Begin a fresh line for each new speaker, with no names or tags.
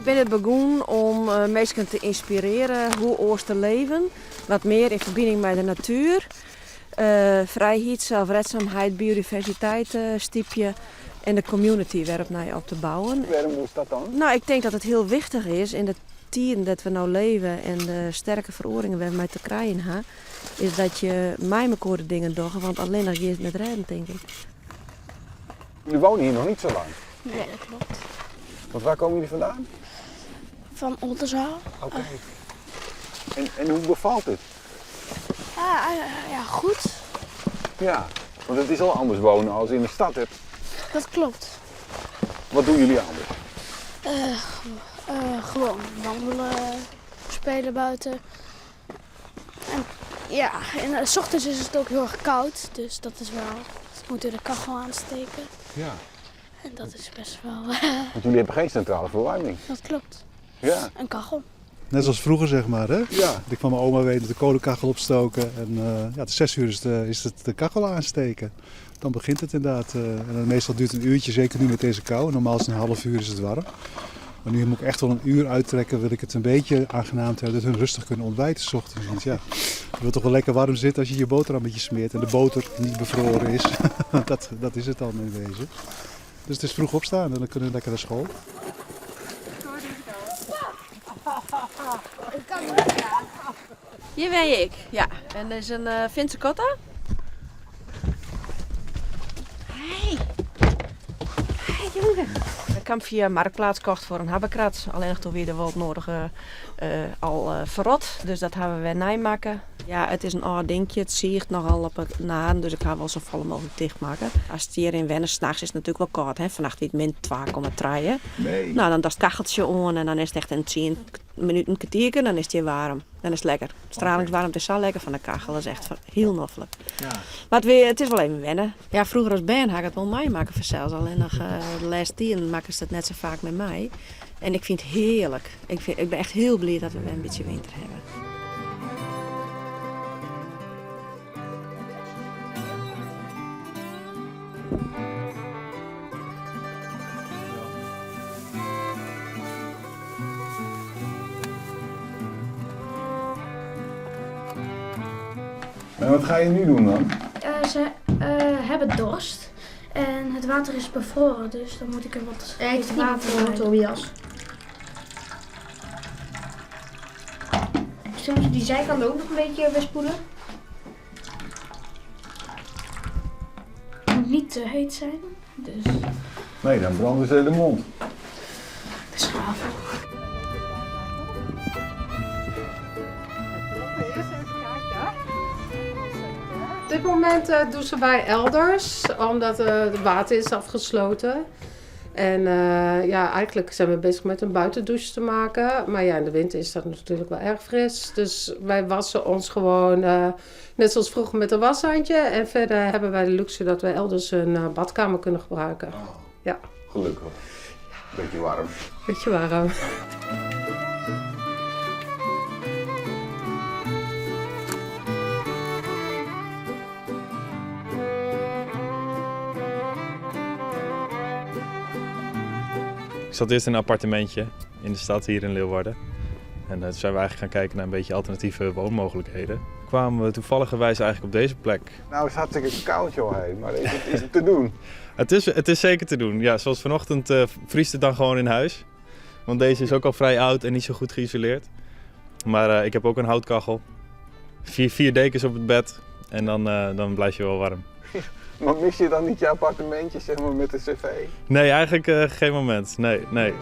bin it begûn om eh, minsken te ynspirearjen hoe oars te leven. Wat mear yn ferbining mei de natuer. Eh, frijheid, zelfredzaamheid, biodiversiteit eh, stypje en de community wer opnij op te bouwen.
Wêrom moast dat dan?
No, ik tink dat it hiel wichtich is yn de tiden dat we no leve en de sterke feroaringen wêr't we mei te krijen ha, is dat je mei mekoar de dingen dogge, want allinnich giest it net rêden, tink ik.
Jullie wonen hier nog niet zo lang.
Nee, dat klopt.
Want waar komen jullie vandaan?
Van Oldenzaal.
Oké. En, en hoe bevalt het?
Ja, ja, goed.
Ja, want het is al anders wonen als in de stad. Hè?
Dat klopt.
Wat doen jullie anders?
Eh, gewoon wandelen, spelen buiten. En ja, en eh, s ochtends is het ook heel erg koud, dus dat is wel. We moeten de kachel aansteken.
Ja.
En dat is best wel.
Want jullie hebben geen centrale verwarming.
dat klopt.
Ja.
Een kachel.
Net zoals vroeger, zeg maar. Hè?
Ja.
Dat ik van mijn oma weet dat de kolenkachel opstoken. En eh, ja, het 6 uur is het de kachel aansteken. Dan begint het inderdaad. En dan meestal duurt het een uurtje, zeker nu met deze kou. Normaal is het een half uur is het warm. Maar nu moet ik echt wel een uur uittrekken. Wil ik het een beetje aangenaam te hebben. Dat hun rustig kunnen ontbijten 's ochtends. Want ja, je wilt toch wel lekker warm zitten als je je boterhammetje smeert. En de boter niet bevroren is. Dat is het dan in wezen. Dus het is vroeg opstaan en dan kunnen we lekker naar school.
Hier ben ik, ja. En dat is een Finse kotter. Hey. Hey jongen. Ik heb via Marktplaats kocht voor een habbekrats. Alleen nog toen weer de wat nodige al verrot. Dus dat hebben we weer nijmaken. Ja, het is een oud dingetje. Het ziert nogal op het naan, dus ik ga wel zo vol mogelijk dichtmaken. Als het hier in Wennen s'nachts is het natuurlijk wel koud. Hè? Vannacht weer min 2,3.
Nee.
Nou, dan dat kacheltje aan en dan is het echt een 10 minuten, een kwartiertje, dan is het hier warm. Dan is het lekker. Stralingswarmte is zo lekker van de kachel. Dat is echt heel noffelijk.
Ja.
Maar het is wel even wennen. Ja, vroeger als band had ik het wel meemaken vanzelfs. Alleen nog de laatste tien maken ze het net zo vaak met mij. En ik vind het heerlijk. Ik ben echt heel blij dat we weer een beetje winter hebben.
En wat ga je nu doen dan?
Ze hebben dorst en het water is bevroren, dus dan moet ik er wat
Nee, het is niet
water
bevroren,
bij.
Tobias. Zullen we die zijkant ook nog een beetje wegspoelen?
Het moet niet te heet zijn, dus
Nee, dan branden ze de mond.
de schavel.
Op dit moment douchen wij elders, omdat het water is afgesloten. En ja, eigenlijk zijn we bezig met een buitendouche te maken. Maar ja, in de winter is dat natuurlijk wel erg fris. Dus wij wassen ons gewoon, net zoals vroeger met een washandje. En verder hebben wij de luxe dat wij elders een badkamer kunnen gebruiken.
Oh,
Ja.
Gelukkig. Beetje warm.
Beetje warm.
Ik zat eerst in een appartementje in de stad hier in Leeuwarden. En toen zijn we eigenlijk gaan kijken naar een beetje alternatieve woonmogelijkheden. Kwamen we toevalligerwijs eigenlijk op deze plek.
Nou, het is hartstikke koud, joh, hé. Maar is het te doen?
Het is zeker te doen. Ja, zoals vanochtend vriest het dan gewoon in huis. Want deze is ook al vrij oud en niet zo goed geïsoleerd. Maar ik heb ook een houtkachel. Vier dekens op het bed en dan blijf je wel warm.
Maar mis je dan niet je appartementje, zeg maar, met de cv?
Nee, eigenlijk geen moment. Nee, nee.